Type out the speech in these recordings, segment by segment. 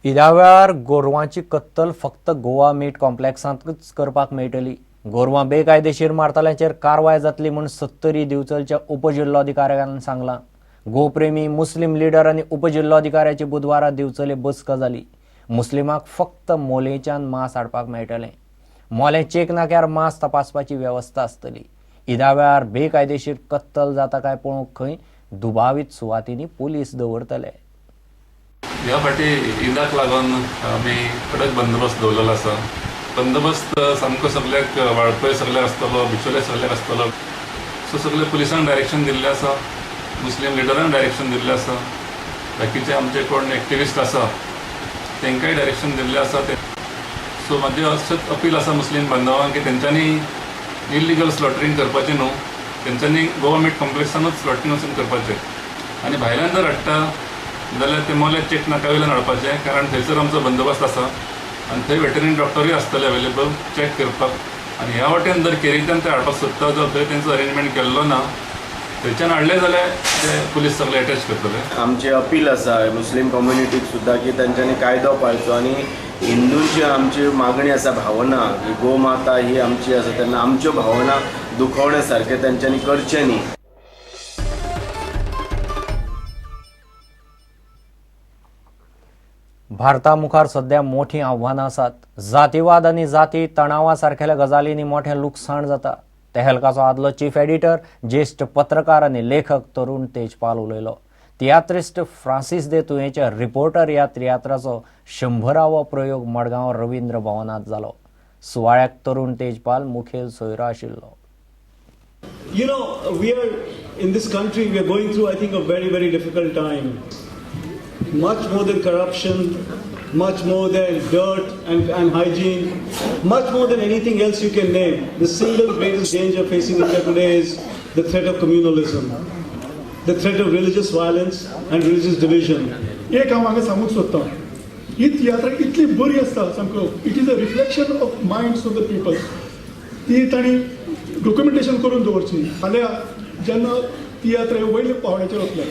ईदा वेळार गोरवांची कत्तल फक्त गोवा मीट कॉम्प्लेक्सांतूच करपाक मेळटली. गोरवां बेकायदेशीर मारतल्यांचेर कारवाय जातली म्हूण सत्तरी दिवचलच्या उपजिल्लोधिकाऱ्यान सांगलां. गोप्रेमी मुस्लीम लिडर आनी उपजिल्लोधिकाऱ्याची बुधवारा दिवचले बसका जाली. मुस्लिमाक फक्त मोलेंच्यान मांस हाडपाक मेळटलें. मोलें चेक नाक्यार मांस तपासपाची वेवस्था आसतली. ईदा वेळार बेकायदेशीर कत्तल जाता काय पळोवंक खंय दुबावीत सुवातींनी पुलीस दवरतले. ह्या फाटी ईदाक लागून आमी कडक बंदोबस्त दवरलेलो आसा. बंदोबस्त सामको सगल्याक वाळपय सगल्याक आसतलो, बिचोले सगल्याक आसतलो. सो सगळे पुलिसांक डायरेक्शन दिल्लें आसा, मुस्लीम लिडरांक डायरेक्शन दिल्लें आसा, बाकीचे आमचे कोण एक्टिविस्ट आसा तांकांय डायरेक्शन दिल्लें आसा. ते सो म्हाजें अशेंच अपील आसा मुस्लीम बांधवांक की तेंच्यांनी इलिगल स्लॉटरींग करपाचें न्हू, तेंच्यांनी गोवा मीट कॉम्प्लेक्सानूच स्लॉटरींग वचून करपाचें आनी भायल्यान जर हाडटा जाल्यार ते मोले चेक नाका वयल्यान हाडपाचें, कारण थंयसर आमचो बंदोबस्त आसा आनी थंय वेटरनरी डॉक्टरूय आसतले अवेलेबल चॅक करपाक. आनी ह्या वाटेन जर केरीच्यान ते हाडपाक सोदता जाल्यार थंय तेंचो अरेंजमेंट केल्लो ना, थंयच्यान हाडले जाल्यार ते पुलीस सगळे अटॅच करतले. आमची अपील आसा मुस्लीम कम्युनिटीक सुद्दां की तांच्यांनी कायदो पाळचो आनी हिंदूंची आमची मागणी आसा, भावना की गोमाता ही आमची आसा, तेन्ना आमच्यो भावना दुखवण्या सारकें तांच्यांनी करचें न्ही. भारता मुखार सध्या मोठी आव्हानां आसात. जातीवाद आनी जाती तणावा सारकेल्या गजालींनी मोठें लुकसाण जाता. तेहलकाचो आदलो चीफ एडिटर, ज्येश्ठ पत्रकार आनी लेखक तरुण तेजपाल उलयलो. तियात्रिस्ट फ्रांसीस दे तुयेंच्या रिपोर्टर ह्या तियात्राचो 100वो प्रयोग मडगांव रवींद्र भवनांत जालो. सुवाळ्याक तरुण तेजपाल मुखेल सोयरो आशिल्लो. You know, we are in this country, we are going through, I think, a very, very difficult time. Much more than corruption, much more than dirt and hygiene, much more than anything else you can name. The single greatest danger facing India today is the threat of communalism, the threat of religious violence and religious division. एक हांव हांगा सांगूंक सोदतां, ही तियात्रां इतली बरी आसता सामको, it is a reflection of minds of the people. ती तांणी डॉक्युमेंटेशन करून दवरची. फाल्यां जेन्ना तियात्र हे वयल्या पावंड्याचेर वतले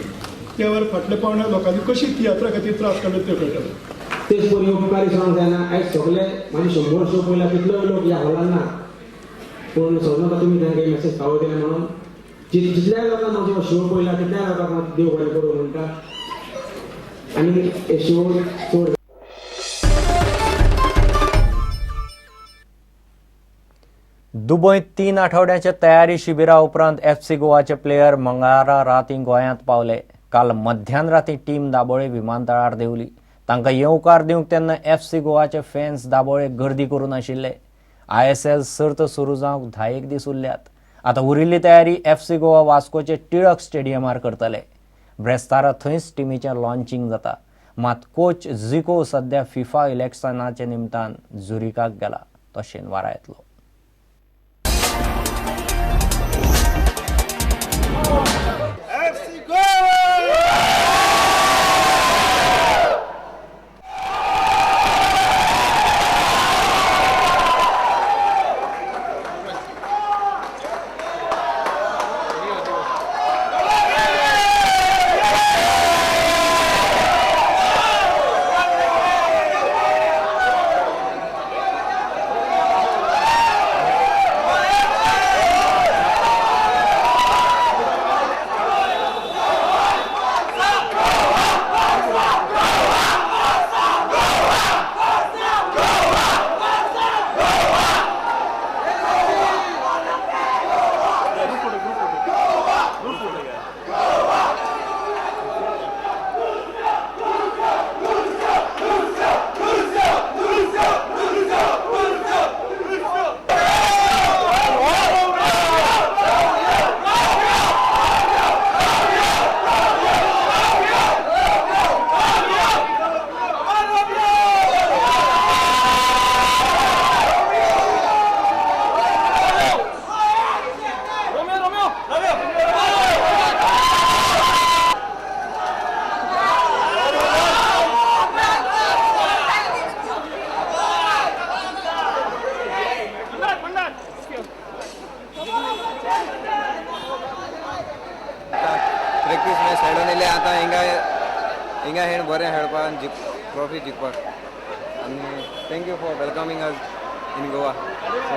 त्या वेळार फाटल्या पावंड्यार लोकांनी कशी तियात्रा खातीर त्रास काडले ते कळटले. तेच परी उपकारी जावंक जायना. आयज सगळे म्हाजे 100 शो पयला तितलो लोक ह्या हॉलान ना, पूण सगळ्यांक तुमी तांकां मेसेज पावयतले म्हणून जितल्या लोकांक म्हाजो शो पयला तितल्या लोकांक हांव देव बरें करूं म्हणटा आनी हे शो चड. दुबयत 3 आठवड्याच्या तयारी शिबिरा उपरांत एफसी गोवाचे प्लेयर मंगळारा राती गोंयांत पावले. काल मध्यान राती टीम दाबोळे विमानतळार देंवली. तांकां येवकार दिवंक तेन्ना एफसी गोवाचे फॅन्स दाबोळे गर्दी करून आशिल्ले. आयएसएल सर्त सुरू जावंक 10 दीस उरल्यात. आतां उरिल्ली तयारी एफसी गोवा वास्कोचे टिळक स्टेडियमार करतले. ब्रेस्तारा थंयच टिमीचें लॉन्चिंग जाता. मात कोच झिको सध्या फिफा इलेक्शनाच्या निमतान झुरिकाक गेला. तो शेनवारा येतलो. प्रॅक्टीस मागीर सायडून येयले, आतां हिंगा हिंगा हेण बरें खेळपाक. ट्रॉफी जिखपाक आनी thank you for welcoming us in Goa. So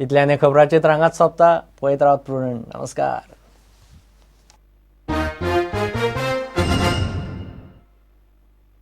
इतल्याने खबराचे रांगात सोंपता. पळयत रावत प्रुडंट. नमस्कार.